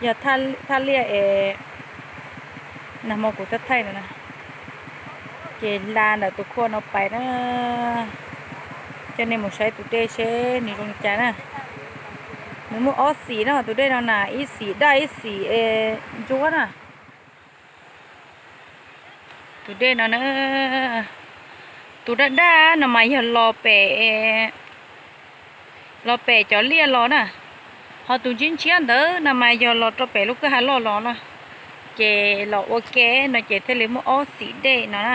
Yog thaj liaj es nag hmo kuv thaij thaij no na, ces hla ntawm tus khuaj no pais na. Coj nej mus saib tus dej seb nws zoo li cas na. Nws muaj ob xim no, tus dej no na, ib xim daj ib xim ntsuab na. Tus dej no na, tus daj daj no mas yog los pem, los pem cov liaj los na. Ho tus ntshiab ntshiab ntawd no mas yog los rau pem lub kwj ha loj los na. Ces los ua ke no ces thiaj li muaj ob xim dej no na.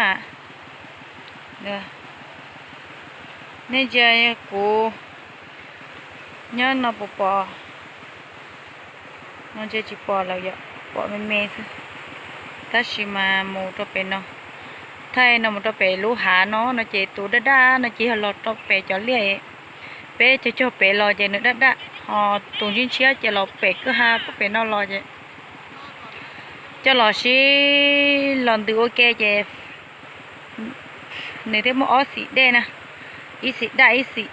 Nej ntsia kuv nyob no puas pom? No ntshe tsis pom lawm, yog pom me me xwb. Tab sis mas mus rau pem no, thaij no mus rau pem lub hav no no ces tus daj daj no ces yog los rau pem cov liaj. Peb cog cog pem los ces nws daj daj, ho tus ntshiab ntshiab ces los pem kwj ha pem no los ces coj los sib los ntws ua ke ces nws thiaj muaj ob xim dej na, ib xim daj ib xim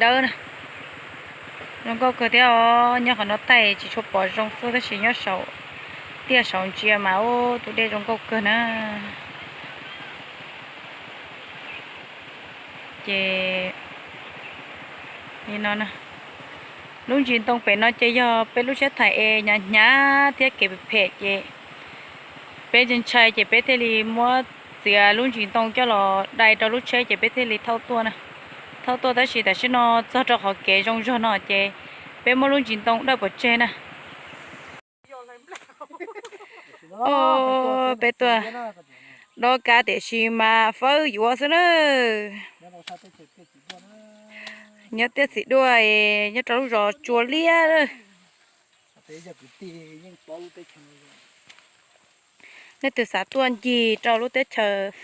dawb na. Zoo nkauj kawg thiab os, nyob qhov no thaij tsis tshua pom zoo xwb tab sis nyob saum, tiaj saum ntsia mas ua tus dej zoo nkauj kawg na. Ces li no na, lub ntsis ntoo pem no ces yog peb lub tsheb thais es hnyav hnyav thiab kev phem phem ces peb ntshai ntshai ces peb thiaj li muab txiav lub ntsis ntoo coj los dai rau lub tsheb ces peb thiaj li thauj tuaj na. Thauj tuaj tab sis tam sim no txog rau qhov kev zoo zog no ces peb muab lub ntsis ntoo dawj pov tseg na. Peb tuaj dob kab tiam sis mas fawb yuav xwb na. Nyob tiaj txiv duaj, nyob rau lub zos Tsua Liab. Nej twg xav tuaj ncig rau lub teb chaws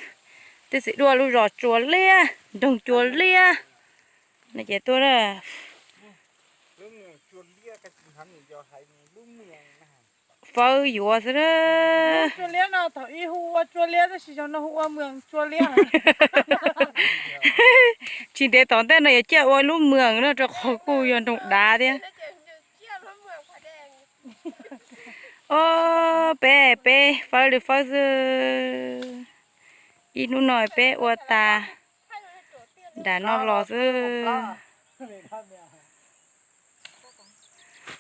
tiaj txiv duaj lub zos Tsua Liab, nroog Tsua Liab no ces tuaj. Fawb yuav xwb na. Tsua Liab no thaum ub hu ua Tsua Liab tab sis zaum no hu ua Moos Tsua Liab. Tsis ntev tom ntej no yuav ciaj ua lub Moos no rau qhov kuj yog nroog dav thiab. Ob peb peb fawb li fawb xwb. Ib hnub no peb ua tas nram no los xwb.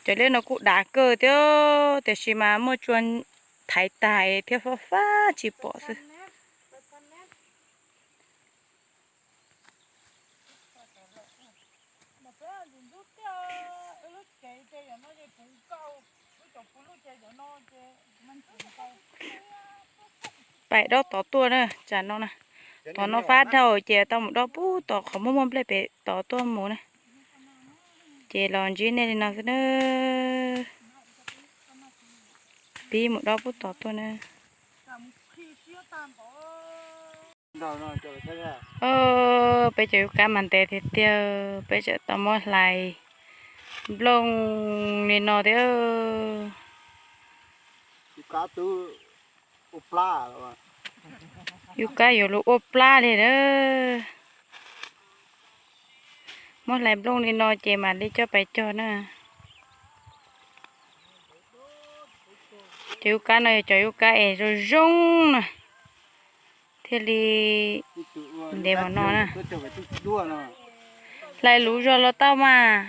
Cov liab no kuj dav kawg thiab tiam sis mas muaj tsua thaiv tas thiab fab fab tsis pom xwb. Pais dob tod tuaj na, tsam no na. Tod no fab dhau ces tau mus dob pub tod qhov muaj muaj nplej pem tod tuaj mus na. Ces los ntsib nej li no xwb na. Pib mus dob pub tod tuaj na. Peb cov yub kab mas ntev tiag tiag, peb tseem tau muab hlais nplooj li no thiab. Yub kab yuav luag ua plab li na. Muab hlais nplooj li no ces mam li coj pais cog na. Cov yub kab no yog cov yub kab es zoo zoo na, thiaj li ntev mov no na. Hlais luv zog los tau mas.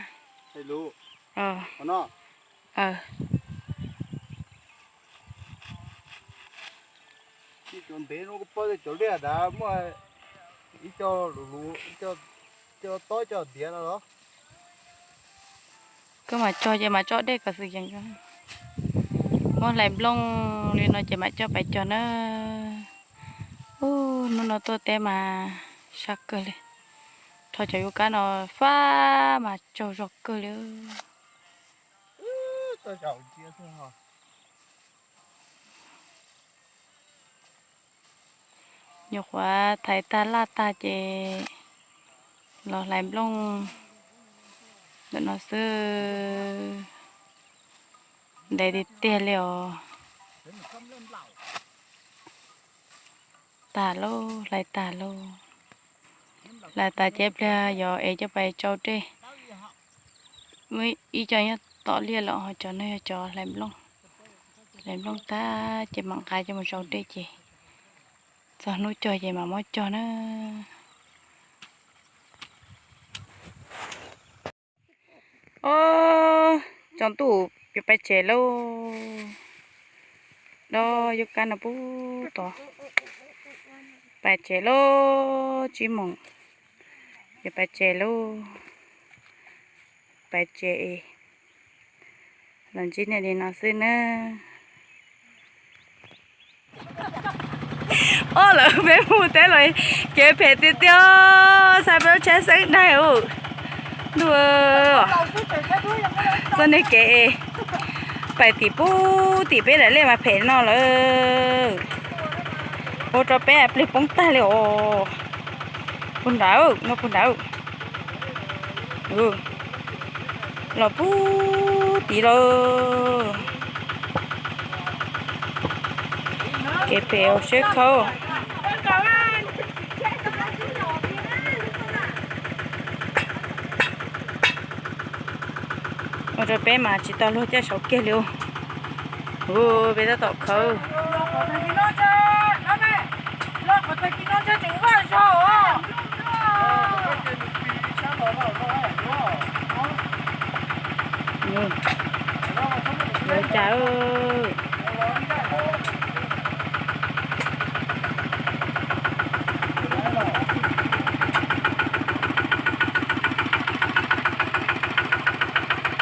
Koj mam cog ces mam tso dej kom xwm yees. Muab hlais nplooj li no ces mam coj pais cog na. Ub, hnub no tuaj teb mas sab kawg li. Rho cov yub kab no fab mas tsaug zog kawg li. Nyuam qhuav thaiv tag laj tag ces los hlais nplooj ntawm no xwb. Ntev tiag tiag li os. Tag lauj, hlais tag lauj. Hlais tas ces pliag yog es coj pais tsau dej. Muaj ib co nyob tom liaj lawm, ho cov no yog cov hlais nplooj. Hlais nplooj tag ces mam nqa coj mus sau dej ces txog hnub cog ces mam muab cog na. Ob, tsaus ntuj yuav pais tsev lauj. Dob yuav kab no pub tod. Pais tsev lauj, tsib moos. Yuav pais tsev lauj. Pais tsev es los ntsib nej li no xwb na. Ob, lawv peb mus teb los kev phem tiag tiag, xa peb lub tsheb xeeb daig ub. Ntuj, txoj niag kev pais tim pub tim peb daim liaj mas phem no lawm. Ua rau peb plig poob tag li os. Puag nrad, no puag nrad. Los pub tid lawm. Kev phem seb khawb. Ua rau peb mas tsis tau luag caij saud kiag li. Ua, peb tab tom khawb. Yuav cas.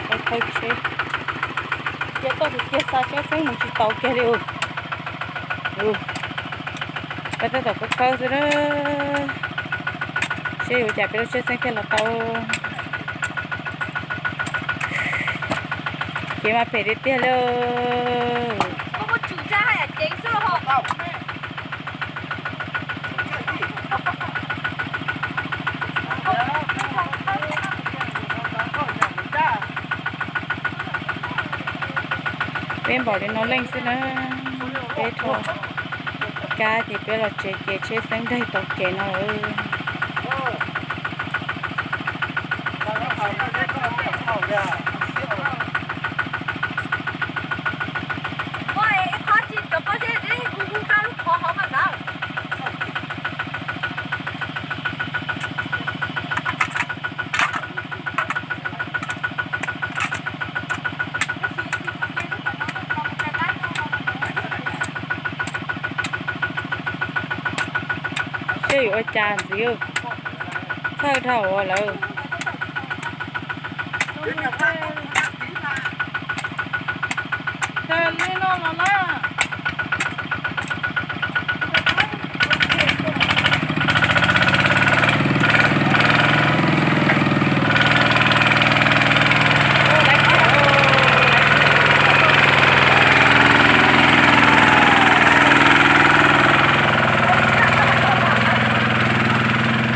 Qhov thawj tsheb, cia toj tus kiag xa tsheb xeeb mus tsis tau kiag li. Peb tab tom khawb khawb xwb na, seb yuav cas peb lub tsheb xeeb thiaj los tau. Kev mas phem tiag tiag li. Peb npaum li no leej xwb na, peb rho kab ces peb los tsev ces tsheb xeeb daig tau kev no lawm. Seb yuav ua cas ntxiv, txhawj dhau lawm.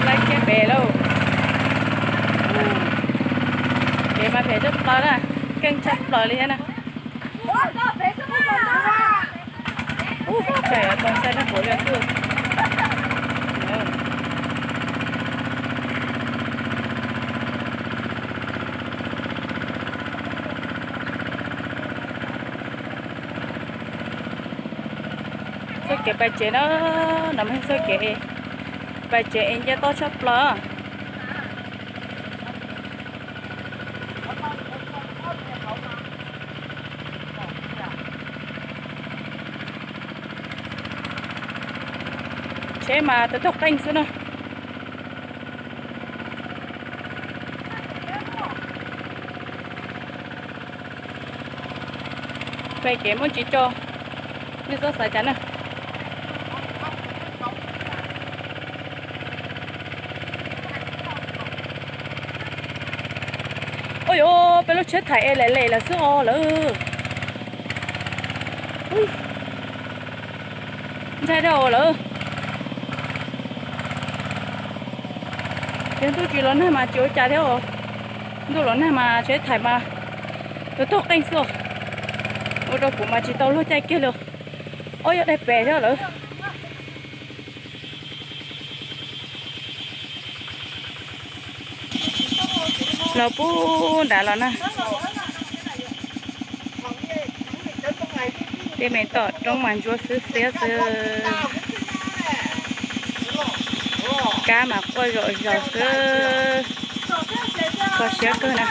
Laib kiag pem lauj. Kev mas phem tshaj plaws na, keej tshaj plaws li thiab na. Ub, tseem tau saib dab puav leej tuaj. Txoj kev pais tsev na, no mas txoj kev pais tsev es nce toj tshaj plaws. Tsheb mas tau tog qeej xwb na. Pem kev muaj tsis tso, nej txhob xav cas na. Ua yuav peb lub tsheb thaim es lem lem lawm xwb os lawm. Ntshai dhau lawm. Ces ntuj tsis los nag mas tsis ua cas thiab os. Ntuj los nag mas tsheb thaim mas tau tog qeej xwb. Ua rau kuv mas tsis tau luag caij kiag li. Ob, yog daig pem thiab lawm. Los pub nrad los na. Tej me tom roob mas ntsuab xwb xiab xwb. Kab mas quaj zom zaws xwb. Kho siab kawg na.